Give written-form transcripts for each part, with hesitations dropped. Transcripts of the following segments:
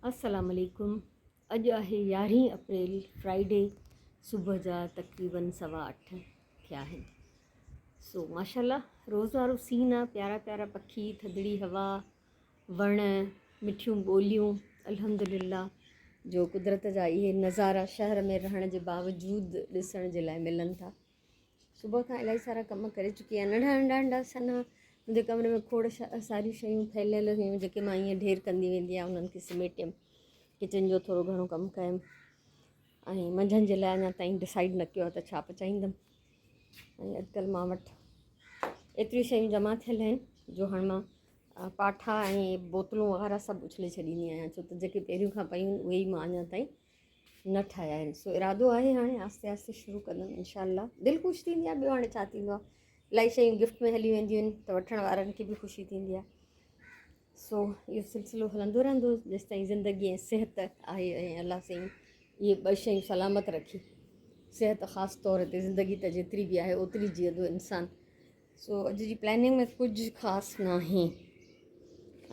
السلام عليڪم اڄ آهي يارهين اپريل فرائيڊي صبح جا تقريبن سوا اٺ ٿيا آهن سو ماشاء الله روز وارو سين آ پيارا پيارا پکي ٿڌڙي هوا وڻ مٺيون ٻوليون الحمد لله جو قدرت جا اهي نظارا شهر ۾ رهڻ جي باوجود ڏسڻ جي لاء ملن ٿا صبح کان الاهي سارا ڪم ڪري چڪي آهيان ننڍا ننڍا ننڍا سنها منهنجي ڪمري ۾ کوڙ ساريون شيون ڦهليل هيون جيڪي مان ائين ڍير ڪندي ويندي آهيان انهن کي سميٽيم ڪچن جو ٿورو گهڻو ڪم ڪيم ۽ منجهند جي لاء اڃا تائين ڊسائيڊ نه ڪيو آهي ته ڇا پچائيندم ۽ اڄڪلهه مان وٽ ايتريون شيون جمع ٿيل آهن جو هاڻي مان پاٺا ۽ بوتلون وغيره سڀ اڇلي ڇڏيندي آهيان ڇو ته جيڪي پهريون کان پيون آهن اهي ئي مان اڃا تائين نه ٺاهيا آهن سو ارادو آهي هاڻي آهستي آهستي شروع ڪندم انشاء الله دل خوش ٿيندي آهي ٻيو هاڻي ڇا ٿيندو آهي الاهي شيون گفٽ ۾ هلي وينديون آهن ته وٺڻ وارن کي به خوشي ٿيندي آهي سو اهو سلسلو هلندو رهندو جيستائين زندگي ۽ صحت آهي ۽ الله سائين اهي ٻه شيون سلامت رکي صحت خاص طور تي زندگي ته جيتري به آهي اوتري جيئندو انسان سو اڄ جي پلاننگ ۾ ڪجهه خاص ناهي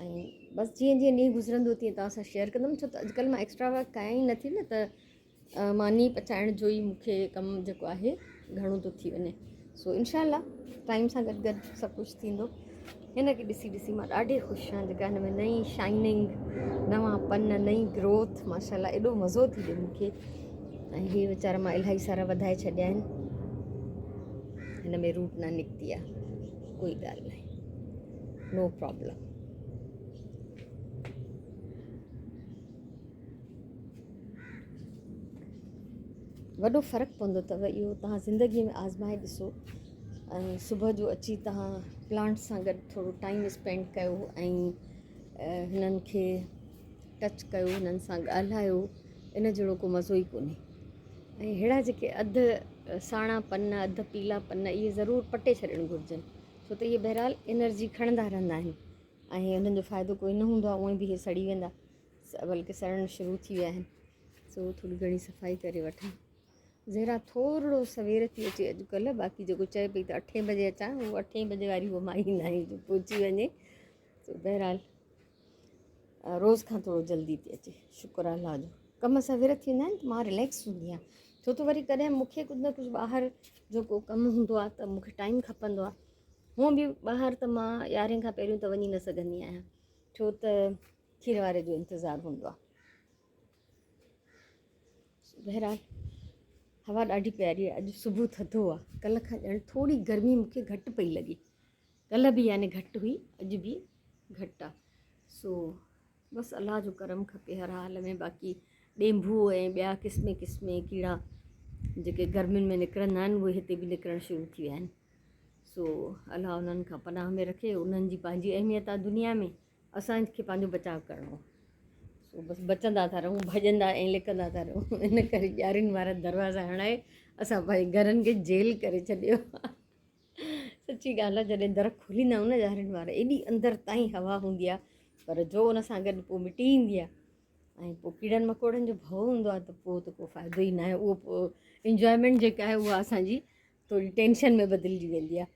۽ بس جيئن جيئن ڏينهن گذرندو تيئن توهان سان شيئر ڪندم ڇو ته اڄڪلهه مان ايڪسٽرا ورڪ ڪيان ئي نٿي نه ته ماني پچائڻ جو ئي مونکي ڪم جيڪو آهي گهڻو ٿو ٿي وڃي سو انشاء الله ٽائيم سان گڏ گڏ سڀ ڪجهه ٿيندو هن کي ڏسي ڏسي مان ڏاڍي خوش آهيان جيڪا هن ۾ نئين شائننگ نوان پن نئين گروٿ ماشاء الله ايڏو مزو ٿي ڏي مونکي ۽ هي ويچارا مان الاهي سارا وڌائي ڇڏيا آهن هن ۾ روٽ نه نڪتي آ ڪوئي ڳالهه ناهي نو پرابلم وڏو فرق پوندو اٿو اهو توهان زندگي ۾ آزمائي ڏسو ۽ صبح جو اچي توهان پلانٽ سان گڏ ٿورو ٽائيم اسپينڊ ڪيو ۽ هنن کي ٽچ ڪيو هنن سان ڳالهايو ان جهڙو ڪو مزو ئي ڪونهي ۽ ههڙا جيڪي اڌ ساڻا پن اڌ پيلا پن اهي ضرور پٽي ڇڏڻ گهرجن ڇو ته اهي بهرحال انرجي کڻندا رهندا آهن ۽ انهن جو فائدو ڪوئي نه هوندو آهي اونئي به اهي سڙي ويندا بلڪه سڙڻ شروع ٿي ويا آهن سو ٿوري گهڻي صفائي ڪري وٺان زهرا ٿورڙو سوير ٿي اچي اڄڪلهه باقي جيڪو چئي پئي ته اٺين بجي اچان اهو اٺين بجي واري هوء مائي ناهي جو پهچي وڃي سو بهرحال روز کان ٿورو جلدي ٿي اچي شڪر الله جو ڪم سوير ٿي ويندا آهن ته مان رليڪس هوندي آهيان ڇو ته وري ڪڏهن مونکي ڪجهه نه ڪجهه ٻاهر جو ڪو ڪم هوندو آهي ته مونکي ٽائيم کپندو آهي هونء به ٻاهر ته مان يارهين کان پهريون ته وڃي نه سگهندي آهيان ڇو ته کير واري جو انتظار هوندو آهي بهرحال هوا ڏاڍي پياري آهي اڄ صبح ٿڌو آهي ڪلهه کان ڄڻ ٿوري گرمي مونکي گهٽ پئي لڳي ڪلهه به يعني گهٽ هئي اڄ به گهٽ آ سو بس الله جو ڪرم کپي هر حال ۾ باقي ڏينڀو ۽ ٻيا قسمين قسمين ڪيڙا جيڪي گرمين ۾ نڪرندا آهن اهي هتي به نڪرڻ شروع ٿي ويا آهن سو الله انهن کان پناهه ۾ رکي انهن جي پنهنجي اهميت آ دنيا ۾ اسان کي پنهنجو بچاء ڪرڻو آ سو بس بچندا ٿا رهون ڀڄندا ۽ لڪندا ٿا رهون ان ڪري ڄارين وارا دروازا هڻائي اسان پنهنجي گهرن کي جيل ڪري ڇڏيو سچي ڳالهه آهي جڏهن در کوليندا آهيون نه ڄارين وارا ايڏي اندر تائين هوا هوندي آهي پر جو ان سان گڏ پوء مٽي ايندي آهي ۽ پوء ڪيڙن مڪوڙن جو ڀؤ هوندو آهي ته پوء ته ڪو فائدو ئي ناهي اهو پوء انجوائمينٽ جيڪا آهي اها اسانجي ٿوري ٽينشن ۾ بدلجي ويندي آهي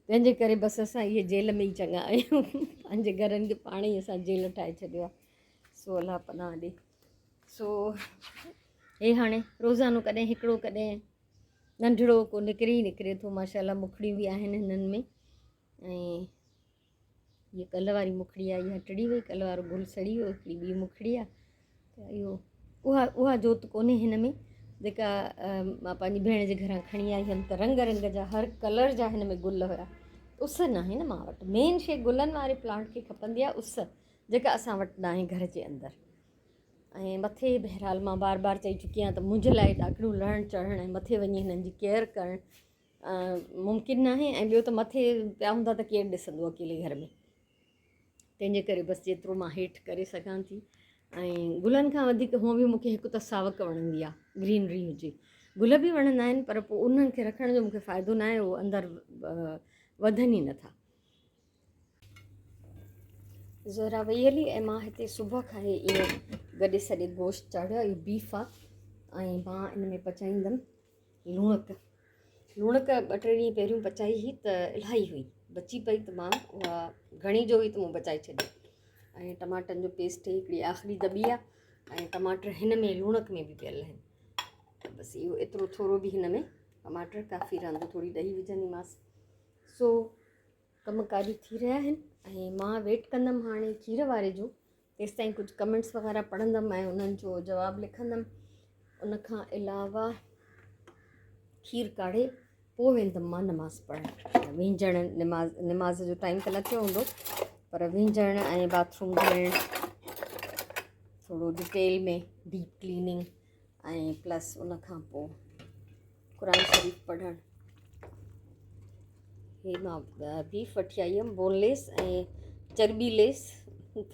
تنهن جي ڪري بس اسان اهي جيل ۾ ئي چڱا آهيون پنهنجي گهرن کي پاڻ ئي اسان جيل ٺاهي ڇڏيو آهي سو الله پناهه ڏي سو هي هاڻي روزانو ڪڏهن هڪڙو ڪڏهن ننڍڙو ڪو نڪري ئي نڪري ٿو ماشاء الله مکڙيون به آهن هنن ۾ ۽ هيء ڪلهه واري مکڙي آهي اها ٽڙي وئي ڪلهه وارو گل سڙي ويو هڪڙي ٻي مکڙي آهي ته اهو اها اها جوت ڪونهي هن ۾ جيڪا مان پنهنجي ڀيڻ جي گهران کڻي آئي هيم ته رنگ رنگ جا هر ڪلر جا هن ۾ گل هيا اس ناهي نه مان وٽ مين شي گلن واري پلانٽ کي کپندي آهي اس جيڪا اسان وٽ ناهي گهر جي اندر ۽ مٿي بهرحال مان بار بار چئي چڪي آهيان ته منهنجي لاء ڏاڪڻيون لهڻ چڙهڻ ۽ مٿي وڃي هنن جي ڪيئر ڪرڻ ممڪن ناهي ۽ ٻيو ته مٿي پيا هوندا ته ڪير ڏسندو اڪيلي گهر ۾ تنهن جي ڪري بس جيترو مان هيٺ ڪري سگهان ٿي ۽ گلن کان وڌيڪ هونء به مونکي هڪ ته ساوڪ وڻندي آهي گرينري هجي گل به وڻندا آهن پر پوء انهن کي رکڻ جو مونکي فائدو ناهي اهو اندر وڌن ئي نٿا زهرا وئي هلي ۽ مان هتي صبح کان ئي اهو گڏي سڏي گوشت چاڙهيو اهو بيف آ ۽ مان ان ۾ پچائيندم لوڻڪ لوڻڪ ٻه ٽي ڏينهن پهريون پچائي هئي ته الاهي هئي بچي پئي ته مان اها گهڻي جو هئي ته مون بچائي ڇڏي ۽ ٽماٽن جو پيسٽ هڪڙي آخري دٻي آ. ۽ ٽماٽر هن ۾ لوڻڪ ۾ به پيل آهن ته بس اهو ايترو ٿورو به هن ۾ ٽماٽر ڪافي رهندو. ٿوري ڏهي وجهنديمانس. سو ڪم ڪاريون ٿي رهيا آهن ۽ مان ويٽ ڪندم هاڻي کير واري جو، تيستائين ڪجهه ڪمينٽس وغيره پڙهندم ۽ انهن جو جواب لکندم. ان کان علاوه کير ڪاڙهي پوء ويندم مان نماز پڙهڻ. وهنجڻ نماز نماز جو ٽائيم ته نه ٿيو هوندو پر وهنجڻ ۽ باٿ روم ڌوئڻ، ٿورو ڊيٽيل ۾ ڊيپ ڪليننگ ۽ پلس ان کان پوء قرآن شريف پڙهڻ. هي مان بيف وٺي آئي هيم بون ليس ۽ چرٻي ليس،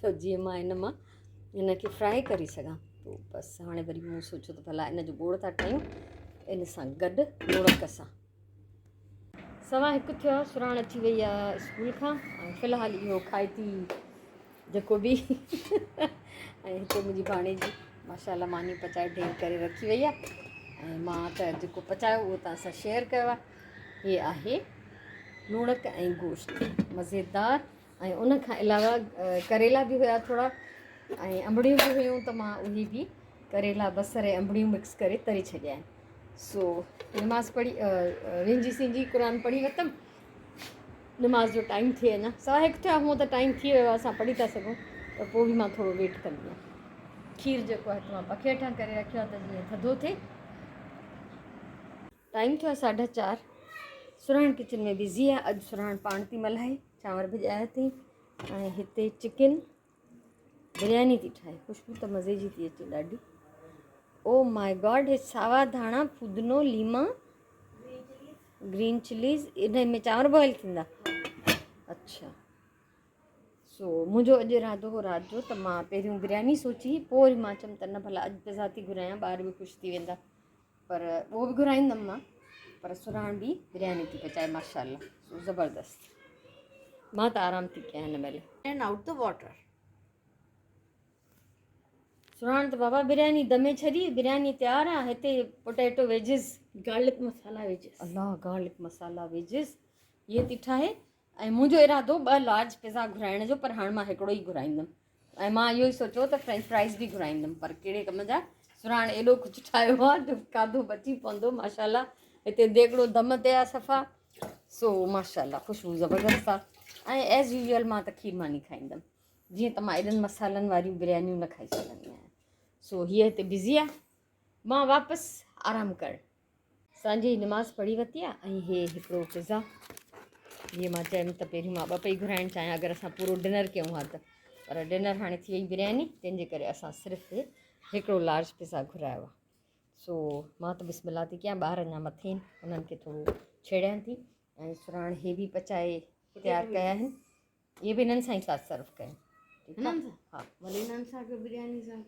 ته جيئن مان هن مان هن کي فرائي ڪري سگهان. پوء بس هاڻي وري مون سوچيو ته ڀلا ان جو ٻوڙ ٿا ٺاهيون ان سان گڏ لوڻڪ سان. 1:15 ٿيو آهي، سراڻ اچي وئي آهي اسڪول کان ۽ في الحال اهو کائي ٿي جيڪو به. ۽ هتي منهنجي ڀاڻيجي ماشاء الله ماني پچائي ڍير ڪري رکي وئي آهي ۽ مان ته جيڪو پچايو اهو توهان سان شيئر ڪيو آهي. هي آهي لوڻڪ ۽ گوشت مزيدار، ۽ ان کان علاوه ڪريلا به هيا ٿورا ۽ انبڙيون به هيون، ته مان اهي به ڪريلا بصر ۽ انبڙيون مڪس ڪري تري ڇڏيا آهن. سو نماز پڙهي وينجي سينجي قرآن پڙهي ورتم. نماز جو ٽائيم ٿئي اڃا 1:15 ٿيو آهي، هونء ته ٽائيم ٿي ويو آهي، اسان پڙهي ٿا سگهون، پر پوء به مان ٿورو ويٽ ڪندي آهيان. کير جيڪو آهي مان پکي هيٺان ڪري رکيو آهي ته جيئن ٿڌو ٿئي. ٽائيم ٿيو آهي 4:30. سرهاڻ ڪچن ۾ بزي آهي اڄ. سرهاڻ پاڻ ٿي ملهائي، چانور ڀڄايا اٿئي ۽ هتي چڪن برياني ٿي ٺاهي. خوشبو ته مزي جي ٿي اچي ڏاڍي. او ماء گاڊ، هي ساوا ڌاڻا، ڦودنو، ليما، گرين چليز، ان ۾ چانور بوائل ٿيندا. اڇا، سو منهنجو اڄ ارادو هو رات جو ته مان پهريون برياني سوچي، پوء وري مان چيم ته نه ڀلا اڄ پزا ٿي گهرايان، ٻار به خوش ٿي ويندا، پر اهو به گهرائيندم مان. پر سرهاڻ به برياني ٿي پچائي ماشاء الله، سو زبردست. مان ته آرام ٿي ڪيان هن مهل. And out the water. سرهاڻ ته بابا برياني دمي ڇڏي، برياني تيار آ. هتي پوٽيٽو ويجز، گارلڪ مسالا ويجز، الله گارلڪ مسالا ويجز هي ٿي ٺاهي. ۽ منهنجو ارادو 2 لارج پزا گهرائڻ جو، پر هاڻ مان هڪڙو ئي گهرائيندم. ۽ مان اهو ئي سوچيو ته فرينچ فرائز به گهرائيندم، پر ڪهڙي ڪم جا، سرهاڻ ايڏو ڪجهه ٺاهيو آهي جو کاڌو بچي پوندو. ماشاء الله هتي ديڳڙو دم تي آهي صفا. سو ماشاء الله خوشبو زبردست آهي. ۽ ايز يوزوئل مان ته کير ماني کائيندم، جيئن ته مان ايڏن مسالن واريون بريانيون نه کائي سگهندي آهيان. سو هيء هتي بزي آهي، مان واپس آرام ڪرڻ. سانجهي جي نماز پڙهي ورتي آهي ۽ هي هڪڙو پزا، جيئن مان چيم ته پهريون مان 2 پئي گهرائڻ چاهيان اگر اسان پورو ڊنر ڪيون ها ته، پر ڊنر هاڻي ٿي وئي برياني، تنهن جي ڪري اسان صرف هڪڙو لارج پزا گهرايو آهي. سو مان ته بسم الله ٿي ڪيان، ٻار اڃا مٿي آهن، انهن کي ٿورو ڇيڙيان ٿي. ۽ سراڻ هي به پچائي تيار ڪيا آهن، اهي به هنن سان ئي ٿا سرو ڪيون. ٺيڪ آهي، ها ڀلي هنن سان ڪيو برياني سان.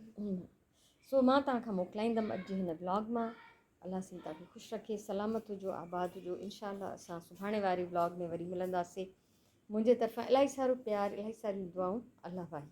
سو مان توهان کان موڪلائيندم اڄ جي هن بلاگ مان. الله سائين توهان کي خوش رکي، سلامت هجو، آباد هجو. انشاء الله اسان سڀاڻي واري بلاگ ۾ وري ملنداسي. منهنجي طرفان الاهي سارو پيار، الاهي ساريون دعائون. الله واهي.